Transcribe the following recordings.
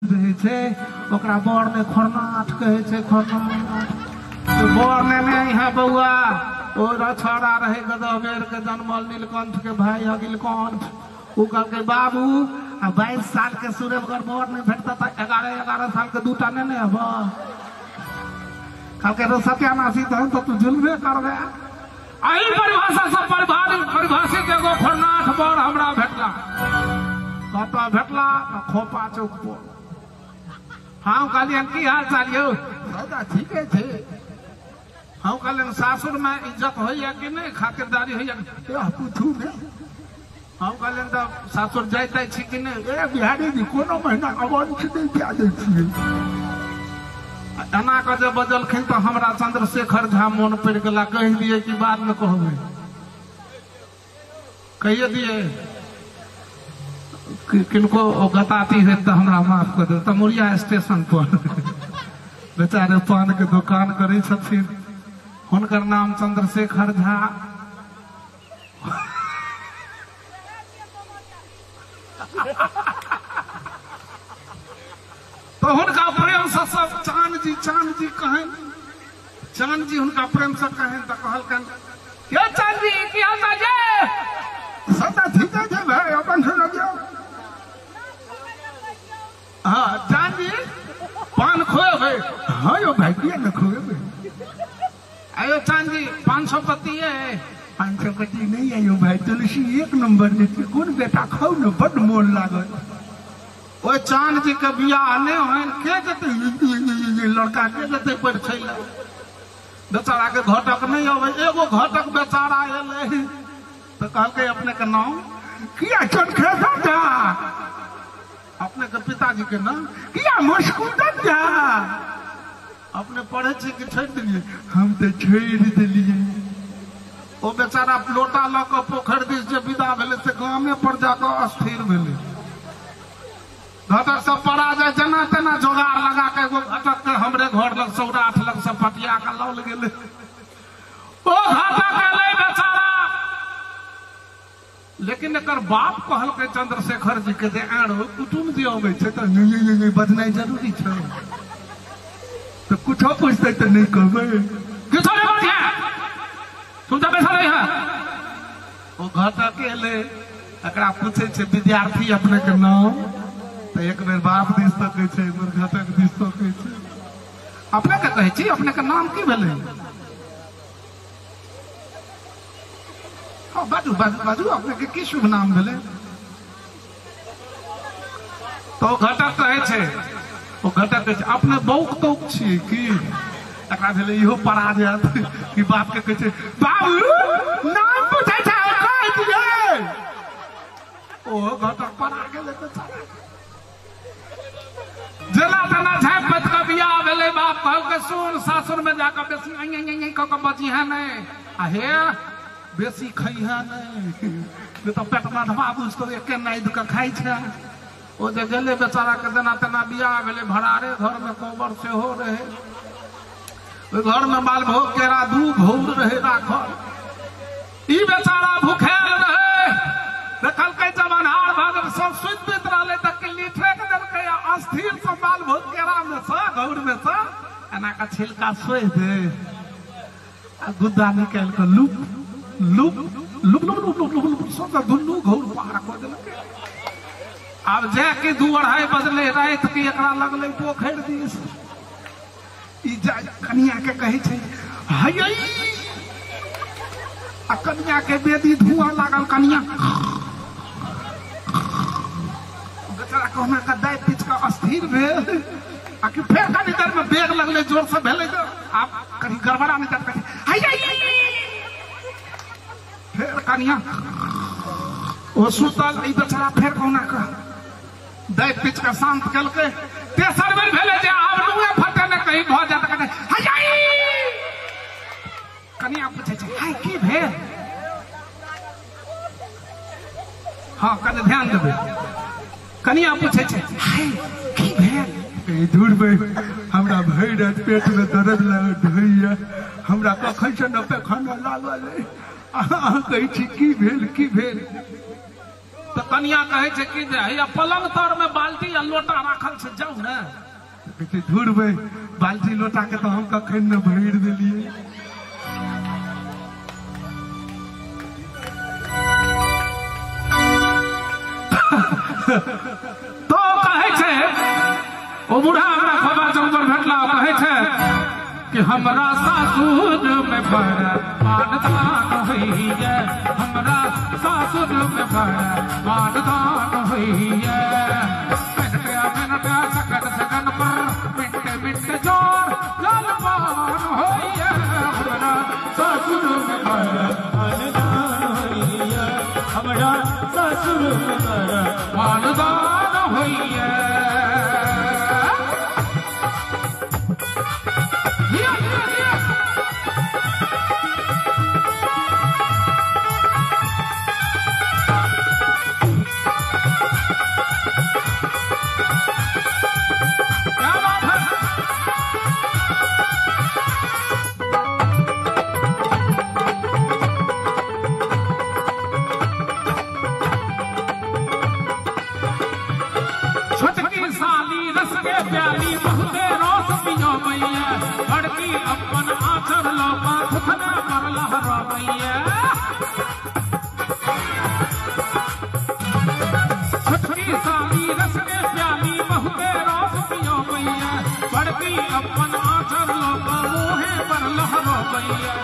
रहै छै ओकरा बर ने खोरनाठ कहै छै। खोरनाठ बर ने नहीं है बउआ, ओ रछड़ा रहे गदहबेर के जन्मल नीलकंठ के भाई अगिलकंठ। ओ कहलकै बाबू आ 22 साल के सूर्यगर बर नहीं भेटता त 11-11 साल के दूटा ने ने अबा। कहलकै रो सत्यानाशी तहन तो तू जुलमे करबे। एहि परिभाषा सब परिभाषित एगो खोरनाठ बर हमरा भेटला। कतऽ भेटला? खोपा चौक पर। हम कहलियनि की हाल चाल यौ? दादा ठीके छै। हम कहलियनि सासुर में इज्जत होइया कि नहि, खातिरदारी होइया? पूछू ने। हम कहलियनि तऽ सासुर जाइते छी कि नहि? ए बिहारी जी कोनो महीना अवंश नहि दए दै छियै। एना कऽ जे बजलखिन तऽ हमरा चंद्रशेखर झा मोन पड़ि गेला। कहि दियै कि बादमे कहबै? कहिए दियै। किनको गताती होत तऽ हमरा माफ कऽ देब। तमुरिया स्टेशन पर बेचारे पान के दुकान करै छथिन, हुनकर नाम चंद्रशेखर झा। तो हुनका प्रेम से सब चांद जी कहन, चांद जी हुनका प्रेम से कहन तऽ कहलकन ये चांद जी की हाल चाल छै? सबटा ठीके छै भाई, अपन सुनबियौ। हाँ चांद जी पान खोएबै? हाँ यौ भाई किया ने खोएबै। आयो चांद जी 500 पत्ती है? 500 पत्ती नहीं है यौ भाई, तुलसी एक नंबर जे छै, कोन बेटा खाउ ने बड मोन लागत। ओहि चांद जी के बियाह नहि होइन, के जेतै लड़का, के जेतै परिछै लए? बेचारा के घटक नहि अबै, एगो घटक बेचारा एलै तऽ कहलकै अपने के नाम किया चंद्रशेखर झा? अपने के पिताजी के नाम किया मस्कुदन झा? अपने पढ़ै छी कि छोड़ि देलियै? हम तऽ छोड़ि देलियै। ओ बेचारा लोटा लऽ कऽ पोखरि दिस जे विदा भेलै से गामे पर जाकऽ अस्थिर भेलै। घटक सब पड़ा जाय, जेना तेना जोगार लगा के एगो घटक के हमरे घर लग सौराठ लग सब पटिया के लौल गेलै। ओ घटक एलै बेचारा, लेकिन एकर बाप कहलकै चंद्रशेखर जी के जे आरो कुटुम जे अबै छै तऽ नहि बजनाइ जरूरी छै, तऽ कुछो पुछतै तऽ नहि कहबै। किछो नहि बजिहे, तुम तऽ बैसल रहिहे। ओ घटक एलै, एकरा पूछै छै विद्यार्थी अपने के नाम, तऽ एक बेर बाप दिस तकै छै, एक बेर घटक दिस तकै छै। अपने के कहै छी अपने के नाम की भेलै? हाँ बाजू बाजू बाजू, अपने के की शुभ नाम भेलै? तो घटक कहै छै, ओ घटक कहै छै अपने बौक तौक छियै की? एकरा भेलै इहो पड़ा जायत कि बाप के कहै छै बाबू नाम पूछै छै कहि दियै। ओ घटक पड़ा गेलै बेचारा। जेना तेना झाँपि पाति कऽ बियाह भेलै। बाप कहलकै सुन सासुर में जाकऽ बेसी अइं अइं कऽ कऽ बजिहे नहि, आ हे बेसी खैहे नहि, नहि तऽ पेट मधवा बुझतौ एके नादि कऽ खाइ छै। ओ जे गेलै बेचारा के जेना तेना बियाह भेलै। भरारे घर में कोबर सेहो रहै, ओहि घर में मालभोग केरा 2 घौर रहै राखल। ई बेचारा भूखायल रहै, देखलकै जब अन्हार भऽ गेल सब सुति सुति रहलै तऽ किल्ली ठेक देलकै आ अस्थिर से मालभोग केरा मे सँ घौर मे सँ एना कऽ छिलका सोहि दे आ गुद्दा निकालि कऽ loop loop loop loop loop loop loop loop सब दुनू घौर पार कऽ देलकै। आब जाके 2-2.5 बजलै राति के, एकरा लगलै पोखरि दिस। ई कनिया के कहै छै हैयै, आ कनिया के बेदी धुआं लागल। कनिया बेचारा कहुना कऽ दाबि पीच कऽ अस्थिर भेल आ कि फेर कनी देर में बेग लगलै जोर से भेलै तऽ आब कनी गड़बड़ा नहि जात, कहै हैयै। फेर कनिया ओ सुतल, ई बेचारा फेर कहुना कऽ दाबि पीच कऽ शान्त केलकै। तेसर बेर भेलै जे आब नुए फटे ने कहीं भऽ जायत, कहै हैयै। कनिया पूछै छै हाय की भेल? हाँ कनि ध्यान देबै। कनिया पूछै छै हाय की भेल? दूर हमरा भरि राति पेट में दर्द लागल होइया, हमरा कखन से न पैखाना लागल अइ, अहाँ कहै छी की भेल की भेल? तो कनिया कहै छै कि जे हैया पलंग तर में बाल्टी आ लोटा राखल छै, जाउ ने। कहै छै धुरबै, बाल्टी लोटा के तो हम कखन ने भरि देलियै। तो कहै छै ओ बूढ़ा हमरा खबर चौक पर भेटला, कहै छै कि हमरा सासुर में बड़ा मान दान होइए, हमरा सासुर में बड़ा मान दान होइए। मिनट मिनट सकन सकन पर मिनट मिनट जोर लाल मान होइए, हमरा सासुर में बड़ा मान दान होइए, हमरा सासुर में बड़ा मान दान होइए। अपन आचर लोका थुथना पर लहरबैया, छोटकी साली रस के प्याली बहुते रस पियोबैया, बड़की अपन आचर लोका मुहे पर लहरबैया।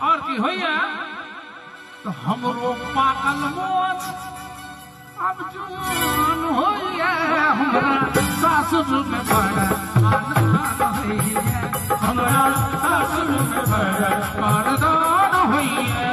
और की होइया तो हमरो पाकल मोछ अब जुआन होइया, हमरा सासुर में बड़ा मान दान होइया, हमरा सासुर में बड़ा मान दान होइया।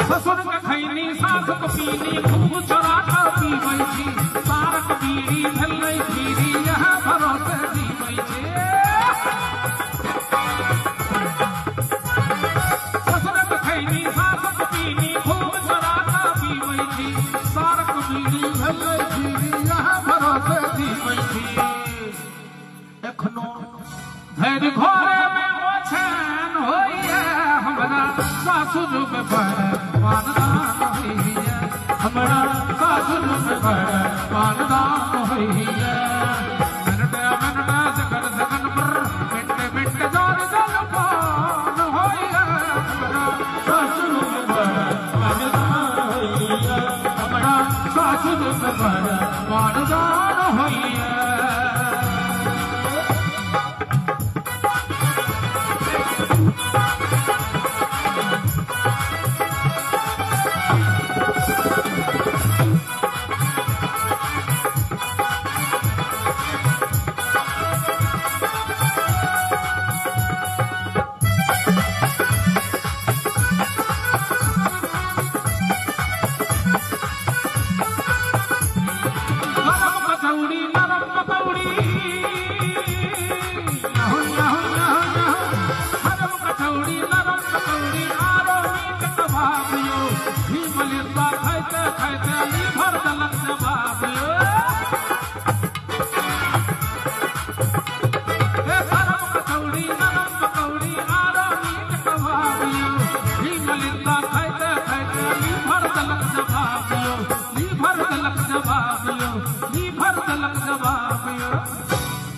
ससुर के खैनी सास के पीनी खूब चोरा के पीबै छी, सारक बीड़ी भेलै फिरी यह भरोसे जीबै छी। ससुर के खैनी सास के पीनी खूब चोरा के पीबै छी, सारक बीड़ी भेलै फिरी यह भरोसे जीबै छी। एखनो धरि घरे में ओछान होइए, हमरा सासुर में बड़ा मान दान होइए, हमरा सासुर में बड़ा मान दान होइए। मिनट मिनट सकन सकन पर मिनट मिनट जोर जल पान होइए, हमरा सासुर में बड़ा मान दान होइए, हमरा सासुर में बड़ा मान दान होइए।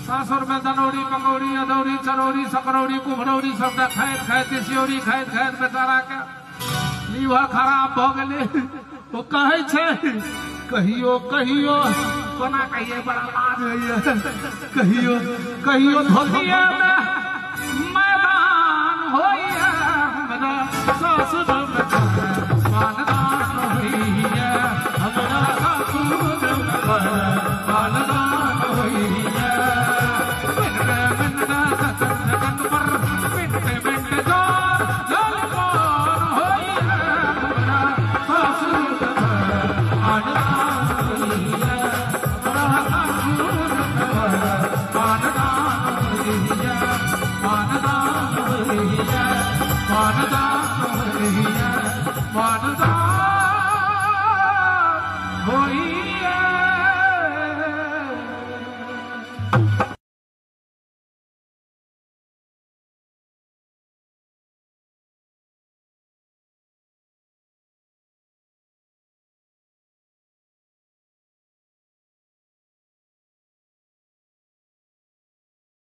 सासुर में दनौरी पकौड़ी अदौरी चरौरी सकरौरी कुभरौरी सबटा खाइत खाइत तिसियौरी खाइत खाइत बेचारा के लीवर खराब भऽ गेलै। ओ कहै छै कहियो कहियो कोना कहिए बड़ा लाज होइए, कहियो कहियो धोतिए में मैदान होइए, हमरा सासुर में मान दान होइए, हमरा सासुर में मान दान होइए। मिनट मिनट सकन सकन पर मिनट मिनट जोर जल पान होइए, हमरा सासुर में मान दान होइए, हमरा सासुर में मान दान। मन दान होइया मन दान होइया।